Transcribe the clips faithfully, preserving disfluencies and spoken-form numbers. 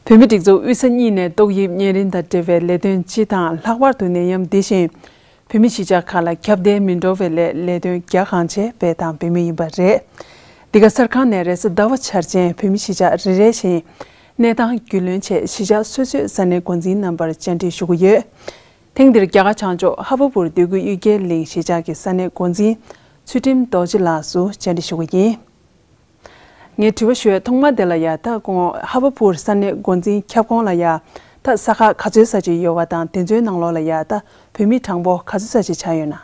བོད་མིའི་སྒྲིག་འཛུགས་དབུས་ས་གཉིས་ནས་ཏོག་དབྱིབས་གཉན་རིམས་དང་འབྲེལ་བའི་ལས་དོན་སྤྱི་དང་ལྷག་པར་དུ་ནད་ཡམས་འདི་བཞིན་བོད་མི་གཞིས་ཆགས་ཁག་ལ་ཁྱབ་གདལ་མི་འགྲོ་བའི་སླད་ལས་དོན་རྒྱ་གང་ཆེ་སྤེལ་དང་སྤེལ་མུས་ཡིན་པ་རེད། འདི་ག་གསར་ཁང་ནས་རེས་གཟའ་ཟླ་བ་འཆར་ཅན་བོད་མི་གཞིས་ཆགས་རེ་རེ་བཞིན་གནས་སྟངས་རྒྱུས་ལོན་ཆེད་གཞིས་ཆགས་སོ་སོའི་ས་གནས་འགོ་འཛིན་རྣམ་པར་བཅར་འདྲི་ཞུ་གི་ཡོད། ཐེངས་འདིར་རྒྱ་གར་བྱང་ཕྱོགས་ཧ་བ་པུར་འདོད་རྒུ་གཡུལ་རྒྱལ་གླིང་གཞིས་ཆགས་ཀྱི་ས་གནས་འགོ་འཛིན་ཚུལ་ཁྲིམས་རྡོ་རྗེ་ལགས་སུ་བཅར་འདྲི་ཞུ་གི་ཡིན། ངས་དྲི་བ་ཞུ་ཡས་ཐོག་མ་དེ་ལ་ཡ་ད་ཁོང་ཧ་བ་པུར་ས་གནས་འགོ་འཛིན་ཁྱབ་ཁོངས་ལ་ཡ་ད་ས་ཁག་ག་ཚོད་ཙམ་ཅིག་ཡོད་པ་དང་དེ་ཚོའི་ནང་ལོགས་ལ་ཡ་ད་བོད་མི་གྲངས་འབོར་ག་ཚོད་ཙམ་ཅིག་ཆགས་ཡོད་ན།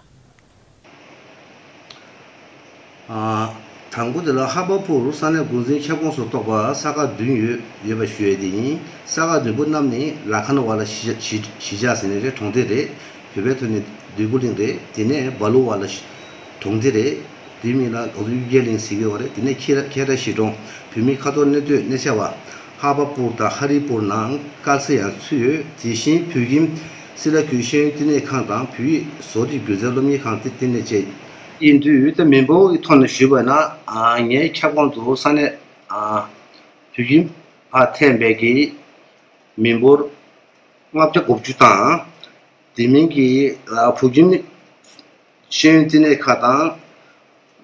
ཨ། དང་པོ་དེ་ལ་ཧ་བ་པུར་ས་གནས་འགོ་འཛིན་ཁྱབ་ཁོངས་སུ་གཏོགས་པ་ས་ཁག་བདུན་ཡོད་ཡོད་པ་ཞུ་ཡས་དེ་ཡིན། ས་ཁག་བདུན་པོ་རྣམས་ནི་ལ་ཁ་ན་བ་ལ་གཞིས་གཞིས་གཞིས་ཆགས་ཟེར་ནི་རེད། གྲོང་སྡེ་རེད། བོད་པའི་ཐོག་ནས་འདོད་རྒུ་གླིང་རེད། དེ་ནས་སྦ་ལུ་བ་ལ་གཞིས་གྲོང་སྡེ་རེད། དེའི་མིང་ལ་གངས་ལྗོངས་གཡུལ་རྒྱལ་གླིང་ཟེར་གྱི་ཡོད་རེད། དེ་ནས་ཁྱེད་ཁྱེད་ར་གཞིས་གྲོང་བོད་མི་ཁ་ཐོར་གནས་སྡོད་གནས་ཆེ་བ་ཧ་བ་པུར་དང་ཧ་རི་པུར་ནང་དཀར་ཟས་ཡང་ཚུད་ཡོད། དེ་བཞིན་བོད་ཁྱིམ་སི་ལ་ཀུའི་ཤེས་ཡོན་བསྟི་གནས་ཁང་དང་བོད་ཡིག་བཟོ་སྒྲིག་སྒྱུ་རྩལ་སློབ་གཉེར་ཁང་དེ་བསྟི་གནས་བཅས་ཡིན་དུས། ད་མི་འབོར་གྱི་ཐོག་ནས་ཞུས་པ་ན། ཨ། ངའི་ཁྱབ་ཁོངས་དུ་ས་གནས། ཨ། བོད་ཁྱིམ་ཕར་འཐེན་པའི་གི་མི་འབོར་ལྔ་བརྒྱ་དགུ་བཅུ་དང་། དེ་མིན་གྱི་བོད་ཁྱིམ་ཤེས་ཡོན་བསྟི་གནས་ཁང་དང་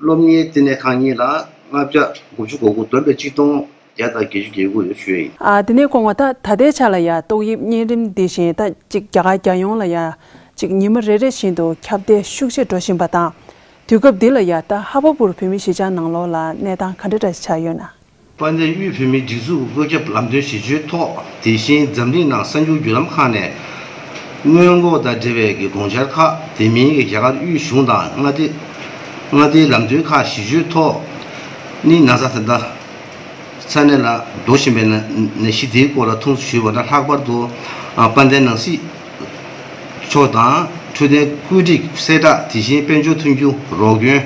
སློབ་གཉེར་བསྟི་གནས་ཁང་གཉིས་ལ་ལྔ་བརྒྱ་དགུ་བཅུ་གོ་དགུ། བསྡོམས་པས་གཅིག་སྟོང་བརྒྱ་དང་བརྒྱད་ཅུ་གྱ་དགུ་ཡོད་ཞུ་ཡ་ཡིན། ཨ། དེ་ནས་སྐུ་ངོ་ད་ད་ལྟའི་ཆ་ལ་ཡ་ཏོག་དབྱིབས་གཉན་རིམས་འདི་བཞིན་ད་ཅིག་རྒྱ་གར་རྒྱལ་ཡོངས་ལ་ཡ་ཅིག་ཉི་མ་རེ་རེ་བཞིན་དུ་ཁྱབ་གདལ་ཤུགས་ཆེ་འགྲོ་བཞིན་པ་དང་། དུས་སྐབས་འདི་ལ་ཡ་ད་ཧ་བ་པུར་བོད་མི་གཞིས་ཆགས་ནང་ལོགས་ལ་གནས་སྟངས་ག་འདྲ་འདྲ་ཆགས་ཡོད་ན། དཔལ་ལྡན་དབུས་བོད་མིའི་སྒྲིག་འཛུགས་བཀོད་ཁྱབ་ལམ་སྟོན་ཞིབ་བརྗོད་ཐོག་དེ་བཞིན་འཛམ་གླིང་ནང་གསར་འགྱུར་བརྒྱུད་ལམ་ཁག་ནས་སྔོན་འགོག་དང་འབྲེལ་བའི་གི་དགོངས་འཆར་ཁག་དེ་མིན་གྱི་རྒྱ་གར་དབུས་གཞུང་དང་མངའ་སྡེ་མངའ་སྡེའི་ལམ་སྟོན་ཁག་ཞིབ་བརྗོད་ཐོག་ནི་ན་ཚ་དེ་འདྲ་ས་གནས་ལ་འགྲོ་བཞིན་པའི་ན་ནད་གཞི་དེའི་སྐོར་ལ་ཐུགས་ཞུས་པ་ན། ལྷག་པར་དུ་དཔལ་ལྡན་ནང་སྲིད་མཆོག་དང་འཕྲོད་བསྟེན་བཀོད་སྒྲིག་གསལ་བསྒྲགས། དེ་བཞིན་དཔལ་འབྱོར་མཐུན་འགྱུར་རོགས་སྐྱོན།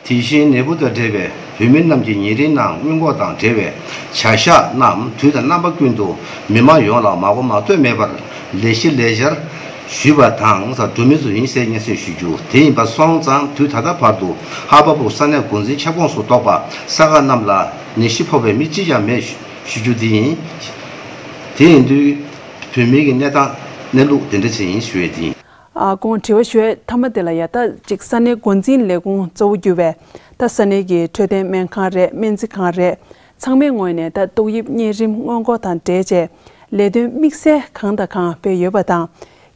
དེ་བཞིན་ནད་འབུ་དང་འབྲེལ་བའི་བོད་མི་རྣམས་ཀྱི་ཉིན་རེའི་ནང་སྔོན་འགོག་དང་འབྲེལ་བའི་བྱ་གཞག་རྣམས་དུས་དང་རྣམ་པ་ཀུན་ཏུ་མི་མང་ཡོངས་ལ་མ་གོ་མ་ཐོས་མེད་པར་ལས་གཞི་ལས་འཆར་ཞུས་པ་དང་འགྲོ་མུས་སུ་ཡིན་ཟེར་སྙན་སེང་ཞུ་རྒྱུ་དེ་ཡིན་པ་སོང་ཙང་། དུས་ད་ལྟ་བར་དུ་ཧ་བ་པུར་ས་གནས་འགོ་འཛིན་ཁྱབ་ཁོངས་སུ་གཏོགས་པ་ས་ཁག་རྣམས་ལ་ནད་གཞི་ཕོག་པའི་མི་གཅིག་ཀྱང་མེད་ཞུ་རྒྱུ་དེ་ཡིན། དེ་ཡིན་དུས་བོད་མིའི་གི་གནས་སྟངས་གནས་ལུགས་དེ་འདྲ་ཅིག་ཡིན་ཞུ་ཡས་དེ་ཡིན། ཨ། ཁོང་དྲི་བ་ཞུ་ཡས་མཐའ་མ་དེ་ལ་ཡ་ད་ཅིག་ས་གནས་འགོ་འཛིན་ལས་ཁུངས་གཙོ་བོ་གྱུར་བའི་ད་ས་གནས་ཀྱི་འཕྲོད་བསྟེན་སྨན་ཁང་རེད། སྨན་རྩིས་ཁང་རེད། ཚང་མའི་ངོས་ནས་ད་ཏོག་དབྱིབས་གཉན་རིམས་སྔོན་འགོག་དང་འབྲེལ་བྱས་ལས་དོན་དམིགས་བསལ་གང་དང་གང་སྤེལ་ཡོད་པ་དང་།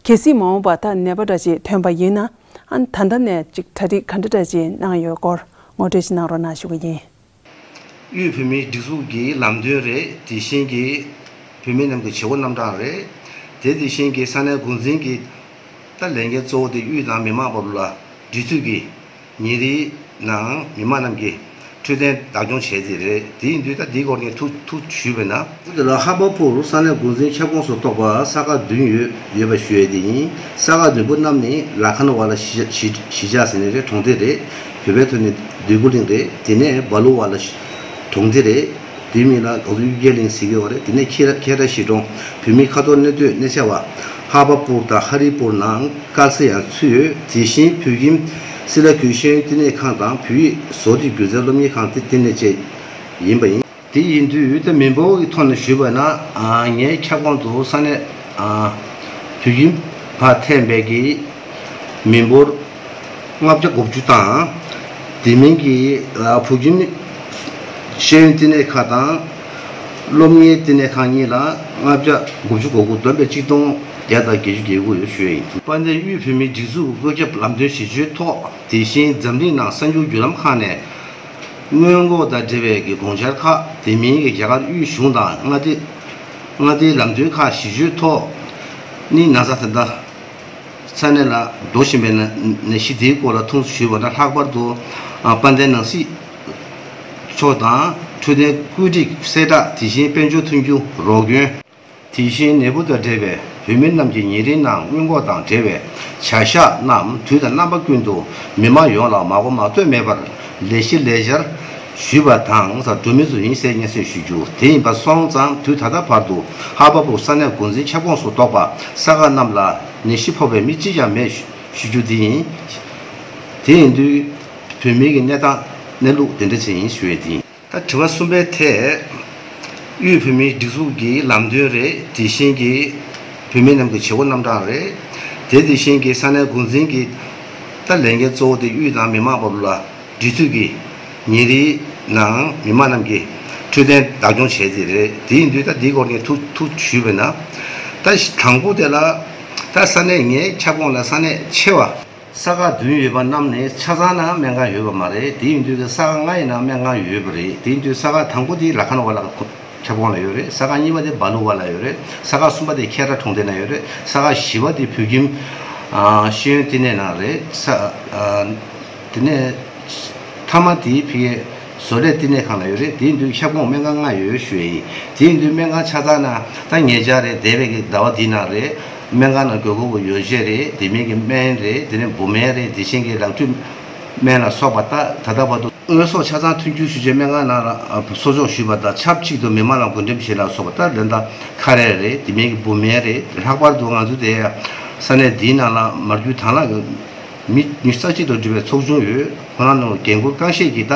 གལ་སྲིད་མ་འོངས་པ་ད་ནད་པ་འདྲ་ཅིག་ཐོན་པ་ཡིན་ན། ཨ། ད་ལྟ་ནས་ཅིག་གྲ་སྒྲིག་ག་འདྲ་འདྲ་ཅིག་གནང་ཡོད་སྐོར་ངོ་སྤྲོད་ཅིག་གནང་རོགས་གནང་ཞུ་གི་ཡིན། དབུས་བོད་མིའི་སྒྲིག་འཛུགས་ཀྱི་ལམ་སྟོན་རེད། དེ་བཞིན་གྱི་བོད་མི་རྣམས་ཀྱི་བྱེད་སྒོ་རྣམ་གྲངས་རེད། དེ་དེ་བཞིན་གྱི་ས་གནས་འགོ་འཛིན་གྱི་ད་ལས་འགན་གཙོ་བོ་དེ་དབུས་དང་མི་མང་བར་ལ་འབྲེལ་མཐུད་ཀྱི་ཉིན་རེའི་ནང་མི་མང་རྣམས་ཀྱི་འཕྲོད་བསྟེན་བདག་སྐྱོང་བྱས་ཏེ་རེད། དེ་ཡིན་དུས་ད་འདིའི་སྐོར་ནས་ཐུགས་ཐུགས་ཞུས་པས་ན། དེ་ལ་ཧ་བ་པུར་ས་གནས་འགོ་འཛིན་ཁྱབ་ཁོངས་སུ་གཏོགས་པ་ས་ཁག་བདུན་ཡོད་ཡོད་པ་ཞུ་ཡས་དེ་ཡིན། ས་ཁག་བདུན་པོ་རྣམས་ནི་ལ་ཁ་ན་བ་ལ་གཞིས་གཞིས་གཞིས་ཆགས་ཟེར་ནི་རེད། གྲོང་སྡེ་རེད། བོད་པའི་ཐོག་ནས་འདོད་རྒུ་གླིང་རེད། དེ་ནས་སྦ་ལུ་བ་ལ་གཞིས་གྲོང་སྡེ་རེད། དེའི་མིང་ལ་གངས་ལྗོངས་གཡུལ་རྒྱལ་གླིང་ཟེར་གྱི་ཡོད་རེད། དེ་ནས་ཁྱེད་ཁྱེད་ར་གཞིས་གྲོང་བོད་མི་ཁ་ཐོར་གནས་སྡོད་གནས་ཆེ་བ་ཧ་བ་པུར་དང་ཧ་རི་པུར་ནང་དཀར་ཟས་ཡང་ཚུད་ཡོད། དེ་བཞིན་བོད་ཁྱིམ་སི་ལ་ཀུའི་ཤེས་ཡོན་བསྟི་གནས་ཁང་དང་བོད་ཡིག་བཟོ་སྒྲིག་སྒྱུ་རྩལ་སློབ་གཉེར་ཁང་དེ་བསྟི་གནས་བཅས་ཡིན་པ་ཡིན། དེ་ཡིན་དུས་ད་མི་འབོར་གྱི་ཐོག་ནས་ཞུས་པ་ན། ཨ། ངའི་ཁྱབ་ཁོངས་དུ་ས་གནས། ཨ། བོད་ཁྱིམ་ཕར་འཐེན་པའི་གི་མི་འབོར་ལྔ་བརྒྱ་དགུ་བཅུ་དང་། དེ་མིན་གྱི་ཨ་བོད་ཁྱིམ་ཤེས་ཡོན་བསྟི་གནས་ཁང་དང་སློབ་གཉེར་བསྟི་གནས་ཁང་གཉིས་ལ་ལྔ་བརྒྱ་དགུ་བཅུ་གོ་དགུ། བསྡོམས་པས་གཅིག་སྟོང་བརྒྱ་དང་བརྒྱད་ཅུ་གྱ་དགུ་ཡོད་ཞུ་ཡ་ཡིན། དཔལ་ལྡན་དབུས་བོད་མིའི་སྒྲིག་འཛུགས་བཀོད་ཁྱབ་ལམ་སྟོན་ཞིབ་བརྗོད་ཐོག་དེ་བཞིན་འཛམ་གླིང་ནང་གསར་འགྱུར་བརྒྱུད་ལམ་ཁག་ནས་སྔོན་འགོག་དང་འབྲེལ་བའི་གི་དགོངས་འཆར་ཁག་དེ་མིན་གྱི་རྒྱ་གར་དབུས་གཞུང་དང་མངའ་སྡེ་མངའ་སྡེའི་ལམ་སྟོན་ཁག་ཞིབ་བརྗོད་ཐོག་ནི་ན་ཚ་དེ་འདྲ་ས་གནས་ལ་འགྲོ་བཞིན་པའི་ན་ནད་གཞི་དེའི་སྐོར་ལ་ཐུགས་ཞུས་པ་ན། ལྷག་པར་དུ་ཨ་དཔལ་ལྡན་ནང་སྲིད་མཆོག་དང་འཕྲོད་བསྟེན་བཀོད་སྒྲིག་གསལ་བསྒྲགས། དེ་བཞིན་དཔལ་འབྱོར་མཐུན་འགྱུར་རོགས་སྐྱོན། དེ་བཞིན་ནད་འབུ་དང་འབྲེལ་བའི་བོད་མི་རྣམས་ཀྱི་ཉིན་རེའི་ནང་སྔོན་འགོག་དང་འབྲེལ་བའི་བྱ་གཞག་རྣམས་དུས་དང་རྣམ་པ་ཀུན་ཏུ་མི་མང་ཡོངས་ལ་མ་གོ་མ་ཐོས་མེད་པར་ལས་གཞི་ལས་འཆར་ཞུས་པ་དང་འགྲོ་མུས་སུ་ཡིན་ཟེར་སྙན་སེང་ཞུ་རྒྱུ་དེ་ཡིན་པ་སོང་ཙང་། དུས་ད་ལྟ་བར་དུ་ཧ་བ་པུར་ས་གནས་འགོ་འཛིན་ཁྱབ་ཁོངས་སུ་གཏོགས་པ་ས་ཁག་རྣམས་ལ་ནད་གཞི་ཕོག་པའི་མི་གཅིག་ཀྱང་མེད་ཞུ་རྒྱུ་དེ་ཡིན། དེ་ཡིན་དུས་བོད་མིའི་གི་གནས་སྟངས་གནས་ལུགས་དེ་འདྲ་ཅིག་ཡིན་ཞུ་ཡས་དེ་ཡིན། ད་དྲི་བ་གསུམ་པའི་ཐད། དབུས་བོད་མིའི་སྒྲིག་འཛུགས་ཀྱི་ལམ་སྟོན་རེད། དེ་བཞིན་གྱི་བོད་མི་རྣམས་ཀྱི་བྱེད་སྒོ་རྣམ་གྲངས་རེད། དེ་དེ་བཞིན་གྱི་ས་གནས་འགོ་འཛིན་གྱི་ད་ལས་འགན་གཙོ་བོ་དེ་དབུས་དང་མི་མང་བར་ལ་འབྲེལ་མཐུད་ཀྱི་ཉིན་རེའི་ནང་མི་མང་རྣམས་ཀྱི་འཕྲོད་བསྟེན་བདག་སྐྱོང་བྱས་ཏེ་རེད། དེ་ཡིན་དུས་ད་འདིའི་སྐོར་ནས་ཐུགས་ཐུགས་ཞུས་པས་ན། ད་དང་པོ་དེ་ལ་ད་ས་གནས་ངའི་ཁྱབ་ཁོངས་ལ་ས་གནས་ཆེ་བ། ས་ཁག་བདུན་ཡོད་པ་རྣམས་ནས་ཆ་ཚང་ན་སྨན་ཁང་ཡོད་པ་མ་རེད། དེ་ཡིན་དུས་ཀྱི་ས་ཁག་ལྔ་ཡི་ནང་སྨན་ཁང་ཡོད་པ་རེད། དེ་ཡིན་དུས་ས་ཁག་དང་པོ་དེ་ལ་ཁ་ནོ་བ་ལ་ཁྱབ་ཁོངས་ལ་ཡོད་རེད། ས་ཁག་གཉིས་པ་དེ་སྦ་ལུ་བ་ལ་ཡོད་རེད། ས་ཁག་གསུམ་པ་དེ་ཁྱེད་ར་གྲོང་སྡེ་ན་ཡོད་རེད། ས་ཁག་བཞི་པ་དེ་བོད་ཁྱིམ་ཨ་ཤེས་ཡོན་བསྟི་གནས་ནང་རེད། ས་ཨ་དེ་ནས་མཐའ་མ་དེ་ཕ་གིའི་བཟོ་ལས་བསྟི་གནས་ཁང་ལ་ཡོད་རེད། དེ་ཡིན་དུས་ཁྱབ་ཁོངས་སྨན་ཁང་ལྔ་ཡོད་ཞུ་ཡ་ཡིན། དེ་ཡིན་དུས་སྨན་ཁང་ཆ་ཚང་ན་ད་ཉེ་ཆར་རེད། འདས་པའི་གི་ཟླ་བ་འདི་ནང་རེད། སྨན་ཁང་ནང་དགོས་མཁོ་གི་ཡོ་བྱད་རེད། དེ་མིན་གྱི་སྨན་རེད། དེ་ནས་འབུ་སྨན་རེད། དེ་བཞིན་གྱི་ལག་འཁྲུད་སྨན་ལ་སོགས་པ་ད་ད་ལྟ་བར་དུ་དངོས་ཟོག་ཆ་ཚང་མཐུན་འགྱུར་ཞུ་བྱའི་སྨན་ཁང་ནང་ལ་གསོ་སྐྱོང་ཞུས་པ་དང་ཆབས་ཅིག་ཏུ་མི་མང་ལ་བགོ་འགྲེམས་བྱེད་ལ་སོགས་པ་ད་ལན་ད་ཁ་རས་རེད། དེ་མིན་གྱི་འབུ་སྨན་རེད། ལྷག་པར་དུ་ང་ཚོ་དེ་ས་གནས་འདིའི་ནང་ལ་མ་རྒྱུད་དང་བླངས་ཀྱི་མི་ཉི་ཤུ་རྩ་གཅིག་དང་འབྲེལ་བའི་ཚོགས་ཆུང་ཡོད། ཁོ་རང་ནང་འགན་འཁུར་གང་ཤེས་ཀྱིས་ད་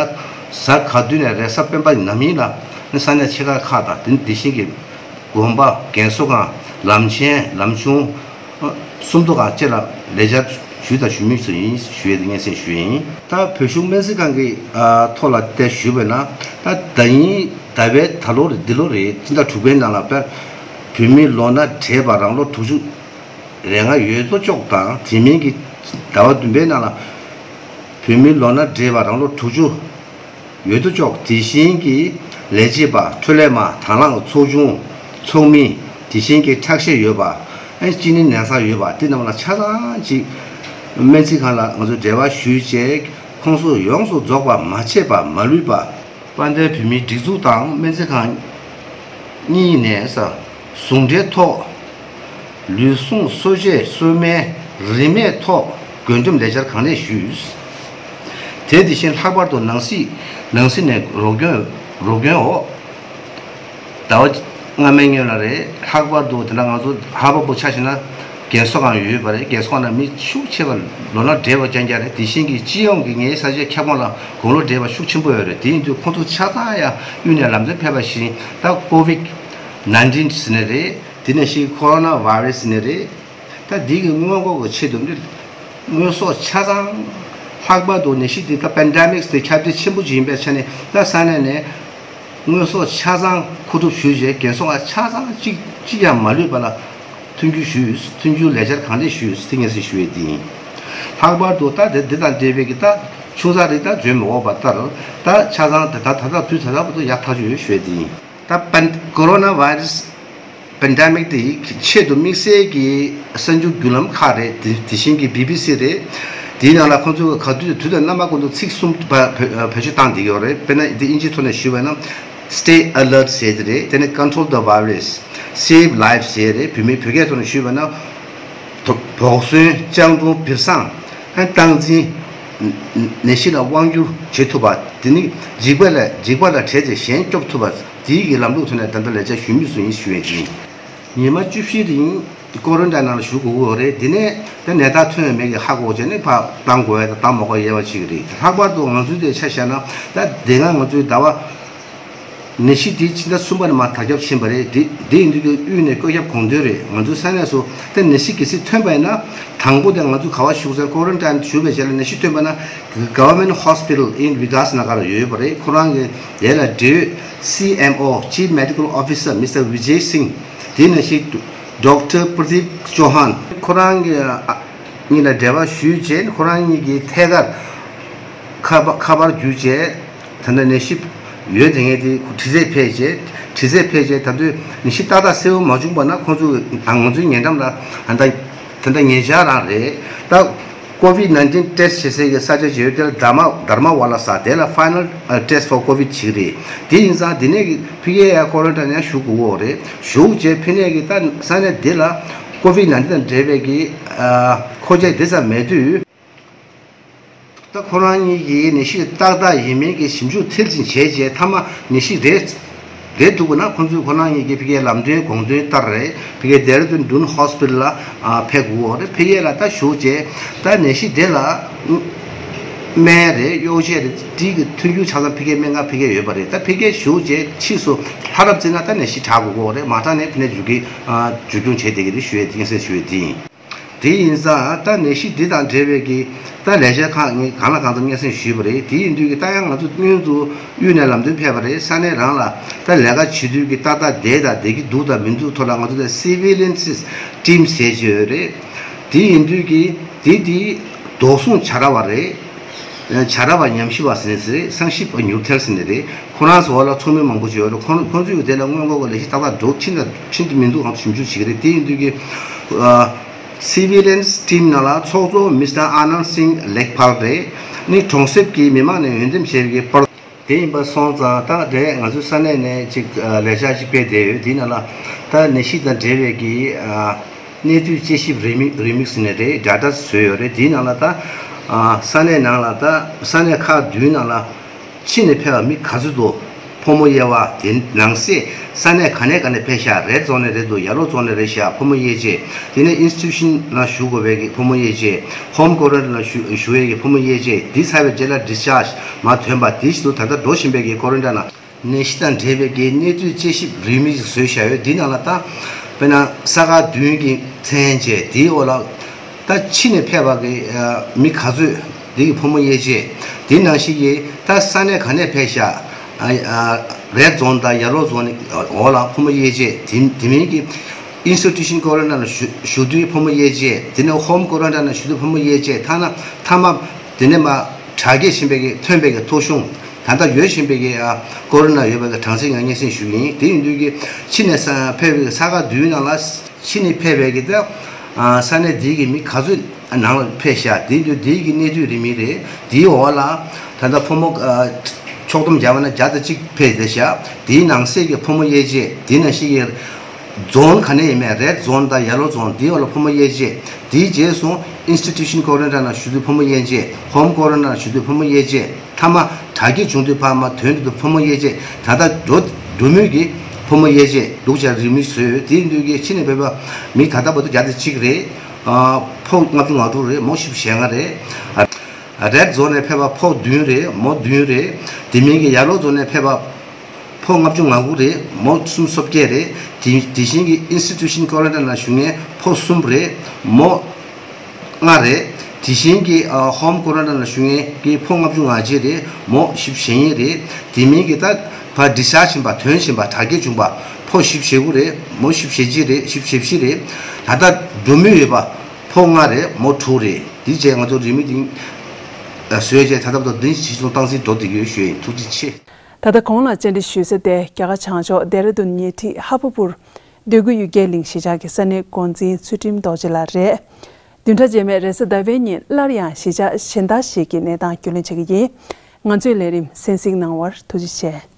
གཟའ་ག་དུས་ནས་རེས་གཟའ་སྤེན་པ་ནམ་ཡིན་ལ་ས་གནས་ཆེ་ཁག་ཁག་དང་དེ་དེ་བཞིན་གྱི་དགོན་པ་རྒན་གསོ་ཁང་ལམ་ཆེན་ལམ་ཆུང་སུམ་མདོ་ཁག་བཅས་ལ་ལས་བཅར་ཞུས་དང་ཞུ་མུས་སུ་ཡིན་ཞུ་ཡས་དེ་སྙན་སེང་ཞུ་ཡས་ཡིན། ད་བོད་གཞུང་སྨན་རྩིས་ཁང་གི་ཐོག་ལ་བལྟས་ཞུས་པས་ན་ད་ད་ཡིན་ད་བའི་ད་ལོ་རེད་འདི་ལོ་རེད་སྤྱི་ཟླ་དྲུག་པའི་ནང་ལ་བོད་མི་ལོ་ན་བགྲེས་པ་རང་ལོ་དྲུག་ཅུ་རེ་ལྔ་ཡོད་དོ་ཅོག་དང་དེ་མིན་གྱི་ཟླ་བ་བདུན་པའི་ནང་ལ་བོད་མི་ལོ་ན་བགྲེས་པ་རང་ལོ་དྲུག་ཅུ་ཡོད་དོ་ཅོག་དེ་བཞིན་གྱི་ལས་བྱེད་པ་འཕྲོད་ལས་མ་དང་བླངས་ཚོགས་ཆུང་ཚོགས་མི་དེ་བཞིན་གྱི་ཁྲག་ཤེད་ཡོད་པ་ཨེ་གཅིན་སྙི་ནད་གསང་ཡོད་པ་དེ་རྣམས་ལ་ཆ་ཚང་ཅིག་སྨན་རྩིས་ཁང་ལ་ང་ཚོས་འབྲེལ་བ་ཞུས་རྗེས་ཁོང་ཚོ་ཡོངས་སུ་རྫོགས་པ་མ་ཆད་པ་མ་ལུས་པ། དཔལ་ལྡན་བོད་མིའི་སྒྲིག་འཛུགས་དང་སྨན་རྩིས་ཁང་གཉིས་ནས་ཟུང་འབྲེལ་ཐོག་ལུས་ཟུངས་གསོ་དཔྱད་གསོ་སྨན་རིན་མེད་ཐོག་བགོ་འགྲེམས་ལས་འཆར་གང་ལེགས་ཞུས། དེ་དེ་བཞིན་ལྷག་པར་དུ་ནང་སྲིད་ནང་སྲིད་ནས་རོགས་སྐྱོན་རོགས་སྐྱོན་འོག་ཟླ་བ་སྔ་མའི་སྔོན་ལ་རེད། ལྷག་པར་དུ་དེ་འདྲ་ང་ཚོ་ཧར་བར་པོ་ཆ་བཞག་ན་རྒན་གསོ་ཁང་ཡོད་པ་རེད། རྒན་གསོ་ཁང་ནང་མི་ཤུགས་ཆེ་བ་ལོ་ན་བགྲེས་པ་རྐྱང་རྐྱང་རེད། དེ་བཞིན་གྱི་སྤྱི་ཡོངས་ཀྱི་ངའི་ས་ཆའི་ཁྱབ་ཁོངས་ལ་དགུང་ལོ་བགྲེས་པ་ཤུགས་ཆེན་པོ་ཡོད་རེད། དེ་ཡིན་དུས་ཁོང་ཚོ་ཆ་ཚང་ཡང་དབུས་ནས་ལམ་སྟོན་ཕེབས་པ་བཞིན་ད་ཀོ་ཝིད་ནན་ཏིན་ཟེར་ནི་རེད། དེ་ནས་ཤིག་ཁོ་རོ་ན་བྷའི་རེ་སི་ཟེར་ནི་རེད། ད་འདི་གི་སྔོན་འགོག་གི་ཆེད་དུ་འདི་དངོས་ཟོག་ཆ་ཚང་ལྷག་པར་དུ་ནད་གཞི་འདི་ད་པེན་ཌེ་མིག་དེ་ཁྱབ་གདལ་ཆེན་པོ་ཅིག་ཡིན་པའི་ཆ་ནས་ད་ས་གནས་ནས་དངོས་ཟོག་ཆ་ཚང་མཁོ་སྒྲུབ་ཞུས་རྗེས་རྒན་གསོ་ཁང་ཆ་ཚང་གཅིག་གཅིག་ཀྱང་མ་ལུས་པ་ལ་མཐུན་འགྱུར་ཞུས། མཐུན་འགྱུར་ལས་འཆར་གང་ལེགས་ཞུས་ཟེར་ངེས་ཟིན་ཞུ་ཡས་འདི་ཡིན། ལྷག་པར་དུ་ད་དེ་འདི་དང་འབྲེལ་བའི་གི་ད་ཆུང་ཙག་རིགས་ད་བརྗོད་མི་འོས་པ་ལྟར་ད་ཆ་ཚང་དེ་ད་ད་ད་དུས་ད་ད་བར་དུ་ཡག་ཐག་ཆོད་ཡོད་ཞུ་ཡས་འདི་ཡིན། ད་པན་ཀོ་རོ་ན་བྷའི་རེ་སི་པེན་ཌེ་མིག་དེ་ཡི་ཆེད་དུ་དམིགས་བསལ་གྱི་གསར་འགྱུར་བརྒྱུད་ལམ་ཁག་རེད། དེ་དེ་བཞིན་གྱི་བི་བི་སི་རེད། དེའི་ནང་ལ་ཁོང་ཚོས་ག་དུས་དུས་དང་རྣམ་པ་ཀུན་ཏུ་ཚིག་གསུམ་བ་བེད་སྤྱོད་བཏང་བསྡད་ཡོད་རེད། དཔེར་ན་འདི་དབྱིན་ཇིའི་ཐོག་ནས་ཞུས་པ་ན་Stay alert ཟེར་དེ་རེད། དེ་ནས་Control the virus, Save lives ཟེར་རེད། བོད་མི་བོད་སྐད་ཐོག་ནས་ཞུས་པ་ན་དོ་བོགས་སོན་སྤྱང་གྲུང་སྦིར་སང་ཨ་སྟངས་འཛིན་ནད་གཞི་ལ་དབང་སྒྱུར་བྱེད་ཐུབ་པ་དེ་ནི་འཇིགས་པ་ལས་འཇིགས་པ་ལ་བྲལ་ཏེ་གཞན་སྐྱོབ་ཐུབ་པ། དེའི་གི་ལམ་ལུགས་ཐོག་ནས་ད་ལྟ་ལས་འཆར་ཞུ་མུས་སུ་ཡིན་ཞུ་ཡས་ཡིན། ཉི་མ་བཅུ་བཞི་རིང་ཀོ་རན་ཊིན་ནང་ལ་བཞུགས་དགོས་ཀྱི་ཡོད་རེད། དེ་ནས་ད་ནད་རྟགས་ཐོན་ཡོད་མེད་ཀྱི་ཧ་གོ་བྱས་ནས་ཕར་བཏང་དགོས་ཡ་དང་བཏང་མ་དགོས་ཡ་དབྱེ་བ་ཕྱེ་གི་རེད། ལྷག་པར་དུ་ང་ཚོའི་དེ་ཆ་བཞག་ན་ད་དེ་སྔ་ང་ཚོའི་ཟླ་བ་ནད་གཞི་དེ་ཕྱི་ཟླ་གསུམ་པ་ནས་མར་དར་ཁྱབ་ཕྱིན་པ་རེད། དེ་དེ་ཡིན་དུས་ཀྱི་དབུས་ནས་བཀོད་ཁྱབ་དགོངས་དོན་རེད། ང་ཚོའི་ས་གནས་སུ་ད་ནད་གཞི་གལ་སྲིད་ཐོན་པ་ཡིན་ན་དང་པོ་དེ་ང་ཚོ་ག་བ་བཞུགས་ཟེར་ཀོ་རན་ཊིན་བཞུགས་པའི་རྗེས་ལ་ནད་གཞི་ཐོན་པ་ན་Government Hospital in Vikas Nagar ཡོད་པ་རེད། ཁོ་རང་གི་དེ་ལ་འབྲེལ་ཡོད་སི་ཨེམ་ཨོ་Chief Medical Officer Mister Vijay Singh དེ་ནང་བཞིན་Doctor Pradeep Chauhan ཁོ་རང་གི་གཉིས་ལ་འབྲེལ་བ་ཞུས་རྗེས་ཁོ་རང་གཉིས་ཀྱི་ཐད་ཀར་ཁ་པར་ཁ་པར་བརྒྱུད་བྱས་ད་ལྟ་ནད་གཞི་ཡོད་དེ་ངས་དེ་དྲི་རྩད་ཕེབས་བྱས་དྲི་རྩད་ཕེབས་བྱས་ད་དུས་ནད་གཞི་ཏག་ཏག་གསལ་པོ་མ་བྱུང་བ་ན་ཁོང་ཚོས་ང་ཚོའི་ཉེ་འགྲམ་ལ་ད་ད་ལྟ་ཉེ་ཆར་རང་རེད། ད་ཀོ་ཝིད་ནན་ཏིན་ཊེ་སི་ཊི་བྱེད་སའི་གི་ས་ཆ་ཅིག་ཡོད་དེ་ལ་དྷར་མ་དྷར་མ་ཝ་ལ་ས་དེ་ལ་Final Test for COVID ཅིག་རེད། དེ་ཡིན་ཙང་དེ་ནས་ཕ་གིའི་ཡ་ཀོ་རན་ཊིན་ཡང་བཞུགས་དགོས་ཀྱི་ཡོད་རེད། བཞུགས་རྗེས་ཕ་གི་ནས་གི་ད་ས་གནས་འདི་ལ་ཀོ་ཝིད་ནན་ཏིན་དང་འབྲེལ་བའི་གི་མཁོ་ཆས་དེ་ཙམ་མེད་དུས། ད་ཁོ་རང་གཉིས་ཀྱིས་ནད་གཞི་ཏག་ཏག་ཡིན་མིན་གྱི་ཞིབ་འཇུག་མཐིལ་ཕྱིན་བྱས་རྗེས་མཐའ་མ་ནད་གཞི་རེད་རེད་འདུག་པ་ན་ཁོང་ཚོས་ཁོ་རང་གཉིས་ཀྱིས་ཕ་གིའི་ལམ་སྟོན་དགོངས་དོན་ལྟར་རེད། ཕ་གིའི་ལྡེ་ར་ལྡུན་ཌུན་ཧོ་སི་པི་ཊལ་ལ་ཕེབས་དགོས་རེད། ཕ་གི་ལ་ད་བཞུགས་རྗེས་ད་ནད་གཞི་དེ་ལ་ སྨན་རེད། གཡོག་ཆས་རེད། དེ་གི་མཐུན་འགྱུར་ཆ་ཚང་ཕ་གིར་སྨན་ཁང་ཕ་གིར་ཡོད་པ་རེད། ད་ཕ་གིར་བཞུགས་རྗེས་ཕྱིས་སུ་ལྷ་རབ་བརྩིས་ན་ད་ནད་གཞི་དྲག་དགོས་ཀྱི་རེད། མ་དྲག་ནས་ཕ་ནས་མཇུག་གི་ཨ་མཇུག་སྐྱོང་བྱེད་བསྡད་ཀྱི་རེད་ཞུ་ཡས་དེ་སྙན་སེང་ཞུ་ཡས་དེ་ཡིན། དེ་ཡིན་ཙང་ད་ནད་གཞི་འདི་དང་འབྲེལ་བའི་གི་ད་ལས་བྱེད་ཁག་ངས་གང་ལ་གང་འཚམ་སྙན་སེང་ཞུས་པ་རེད། དེ་ཡིན་དུས་ཀྱི་ད་ཡང་ང་ཚོ་སྔོན་དུ་དབུས་ནས་ལམ་སྟོན་ཕེབས་པ་རེད། ས་གནས་རང་ལ་ད་ལས་ཀ་བྱེད་དུས་ཀྱི་ཏག་ཏག་བསྡད་དང་བསྡད་ཀྱི་འདུག་དང་མི་འདུག་ཐོག་ལ་ང་ཚོ་ད་surveillance team ཟེར་གྱི་ཡོད་རེད། དེ་ཡིན་དུས་ཀྱི་དེ་དེ་དོགས་ཟོན་བྱ་ར་བ་རེད། བྱ་ར་བ་ཉམས་ཞིབ་པ་ཟེར་ནས་ཟེར་རེད། བསམ་ཞིབ་པ་མྱུར་ཐལ་ཟེར་ནས་རེད། ཁོ་རང་ཚོ་འོག་ལ་ཚོགས་མི་མང་པོ་ཅིག་ཡོད་རེད། ཁོ་ཁོ་ཚོས་དེ་ལ་སྔོན་འགོག་གི་ལས་གཞི་ཏག་ཏག་འགྲོ་ཕྱིན་དང་ཕྱིན་གྱི་མི་འདུག་གམ་ཞིབ་འཇུག་བྱེད་ཀྱི་རེད། དེ་ཡིན་དུས་ཀྱི་ཨ་surveillance team ནང་ལ་ཚོགས་གཙོ་Mister Anand Singh Lekhpal རེད། ནི་གྲོང་གསེབ་ཀྱི་མི་མང་ནས་འོས་འདེམས་བྱས་པའི་པར། དེ་ཡིན་པ་སོང་ཙང་ད་རེས་ང་ཚོའི་ས་གནས་ནས་ཅིག་ཨ་ལས་འཆར་ཅིག་སྤེལ་བསྡད་ཡོད། དེའི་ནང་ལ་ད་ནད་གཞི་དང་འབྲེལ་བའི་གི་ཨ་གནས་ཚུལ་དཔྱད་ཞིབ་རེའུ་མིག་རེའུ་མིག་ཟེར་ནས་རེད། data བཟོས་ཡོད་རེད། དེའི་ནང་ལ་ད་ཨ་ས་གནས་ནང་ལ་ད་ས་གནས་ཁག་བདུན་ནང་ལ་ཕྱི་ནས་ཕེབས་པ་མི་ག་ཚོད་འདུག་ཕོ་མོ་དབྱེ་བ། དེ་ནང་གསེས་ས་གནས་ག་ནས་ག་ནས་ཕེབས་ཤག་རེད་རྫོང་ནས་རེད་འདུག་ཡར་ལོ་རྫོང་ནས་རེད་ཤག་ཕོ་མོ་དབྱེ་བྱས། དེ་ནས་institution ནང་བཞུགས་དགོས་པའི་གི་ཕོ་མོ་དབྱེ་བྱས། home quarantine ནང་བཞུགས་བཞུགས་ཡས་ཀྱི་ཕོ་མོ་དབྱེ་བྱས། འདི་ཚར་བའི་རྗེས་ལ་discharge མར་ཐོན་པ། དེ་བཞིན་དུ་ད་ལྟ་འགྲོ་བཞིན་པའི་གི་quarantine ནང་ནད་གཞི་དང་འབྲེལ་བའི་གི་གནས་ཚུལ་དཔྱད་ཞིབ་རེའུ་མིག་ཅིག་བཟོས་བཞག་ཡོད། འདི་ནང་ལ་ད་དཔེར་ན་ས་ཁག་བདུན་གྱི་མཚན་བྱས། དེའི་འོག་ལ་ད་ཕྱི་ནས་ཕེབས་པ་གི་ཨ་མི་ག་ཚོད་འདི་གི་ཕོ་མོ་དབྱེ་བྱས། དེ་ནང་བཞིན་གྱི་ད་ས་གནས་ག་ནས་ཕེབས་ཤག་ཨ་ཨ་རེད་རྫོང་དང་ཡར་ལོ་རྫོང་ནི་འོག་ལ་ཕོ་མོ་དབྱེ་བྱས། དེ་དེ་མིན་གྱི་institution quarantine ནང་བཞུགས་བཞུགས་དུས་ཕོ་མོ་དབྱེ་བྱས། དེ་ནས་home quarantine ནང་བཞུགས་དུས་ཕོ་མོ་དབྱེ་བྱས། ཐ་ན་མཐའ་མ་དེ་ནས་མར་དྲག་སྐྱེད་ཕྱིན་པའི་གི་ཐོན་པའི་གི་ཐོ་གཞུང་། ད་ལྟ་ཡོད་བཞིན་པའི་གི་ཨ་quarantine ནང་ཡོད་པའི་གི་གྲངས་ཚད་ང་སྙན་སེང་ཞུ་གི་ཡིན། དེ་ཡིན་དུས་ཀྱི་ཕྱི་ནས་ས་ཕེབས་པའི་གི་ས་ཁག་བདུན་ནང་ལ་ཕྱི་ནས་ཕེབས་པའི་གི་ད་ཨ་ས་གནས་འདི་གི་མི་ག་ཚོད་ནང་ལ་ཕེབས་ཤག་དེ་ཡིན་དུས་འདི་གི་གནས་སྡུད་རིན་མེད་རེད། དེའི་འོག་ལ་ད་ལྟ་ཕོ་མོ་ཨ་ཕྱོགས་བསྡོམས་བརྒྱབ་པ་ན་བརྒྱ་དང་གཅིག་ཕེབས་བསྡད་ཤག་དེའི་ནང་གསེས་ཀྱི་ཕོ་མོ་དབྱེ་བྱས། དེ་ནང་བཞིན་གྱི་རྫོང་ག་ནས་ཡིན་མིན། རེད་རྫོང་དང་ཡར་ལོ་རྫོང་དེའི་འོག་ལ་ཕོ་མོ་དབྱེ་བྱས། དེའི་རྗེས་སུ་institution quarantine ནང་བཞུགས་དུས་ཕོ་མོ་དབྱེ་བྱས། home quarantine ནང་བཞུགས་དུས་ཕོ་མོ་དབྱེ་བྱས། མཐའ་མ་དྲག་སྐྱེད་བྱུང་དུས་ཕར་མར་ཐོན་དུས་ཕོ་མོ་དབྱེ་བྱས། ད་ལྟ་འགྲོ་འགྲོ་མུས་ཀྱི་ཕོ་མོ་དབྱེ་བྱས་འདུག་ཅག་རིན་མེད་བཟོས་ཡོད། དེ་ཡིན་དུས་ཀྱི་ཕྱི་ནས་ཕེབས་པ་མི་ད་ལྟ་བར་དུ་བརྒྱ་དང་གཅིག་རེད། ཨ་ཕོ་ལྔ་བཅུ་ང་དྲུག་རེད། མོ་བཞི་བཅུ་ཞེ་ལྔ་རེད། ཨ་རེད་རྫོང་ནས་ཕེབས་པ་ཕོ་བདུན་རེད། མོ་བདུན་རེད། དེ་མིན་གྱི་ཡར་ལོ་རྫོང་ནས་ཕེབས་པ་ཕོ་ལྔ་བཅུ་ང་དགུ་རེད། མོ་སུམ་ཅུ་སོ་བརྒྱད་རེད། དེ་དེ་བཞིན་གྱི་institution quarantine ནང་བཞུགས་མཁན་ཕོ་གསུམ་རེད། མོ་ལྔ་རེད། དེ་བཞིན་གྱི་ཨ་home quarantine ནང་བཞུགས་མཁན་གྱི་ཕོ་ལྔ་བཅུ་ང་གཅིག་རེད། མོ་བཞི་བཅུ་ཞེ་གཉིས་རེད། དེ་མིན་གྱི་ད་ཕར་discharge ཕྱིན་པ་ཐོན་ཕྱིན་པ་དྲག་སྐྱེད་བྱུང་པ་ཕོ་བཞི་བཅུ་ཞེ་དགུ་རེད། མོ་བཞི་བཅུ་ཞེ་གཅིག་རེད། བཞི་བཅུ་ཞེ་བཞི་རེད། ད་ལྟ་འགྲོ་མུས་ཡོད་པ་ཕོ་ལྔ་རེད། མོ་དྲུག་རེད། དེ་རྗེས་ང་ཚོ་རིན་མེད་དེ་བཟོས་རྗེས་ད་ལྟ་བར་དུ་བདུན་ཕྱིས་སོང་སྟངས་འཛིན་འགྲོ་བསྡད་ཀྱི་ཡོད་ཞུ་ཡིན། ཐུགས་རྗེ་ཆེ། ད་ལྟ་གོང་ལ་བཅར་འདྲི་ཞུས་ས་དེ་རྒྱ་གར་བྱང་ཕྱོགས་ལྡེ་ར་ལྡུན་ཉེ་འཁྲིས་ཧ་ཕ་པུར་འདོད་རྒུ་ཡུལ་སྐད་གླིང་གཞིས་ཆགས་ཀྱི་ས་གནས་འགོ་འཛིན་ཚུལ་ཁྲིམས་རྡོ་རྗེ་ལགས་རེད། བདུན་ཕྲག་རྗེས་མའི་རེས་གཟའ་ཟླ་བའི་ཉིན་སླར་ཡང་གཞིས་ཆགས་གཞན་དག་ཞིག་གི་གནས་སྟངས་རྒྱུས་ལོན་བྱེད་ཀྱི་ཡིན། ང་ཚོའི་ལས་རིམ་གསན་གཟིགས་གནང་བར་ཐུགས་རྗེ་ཆེ།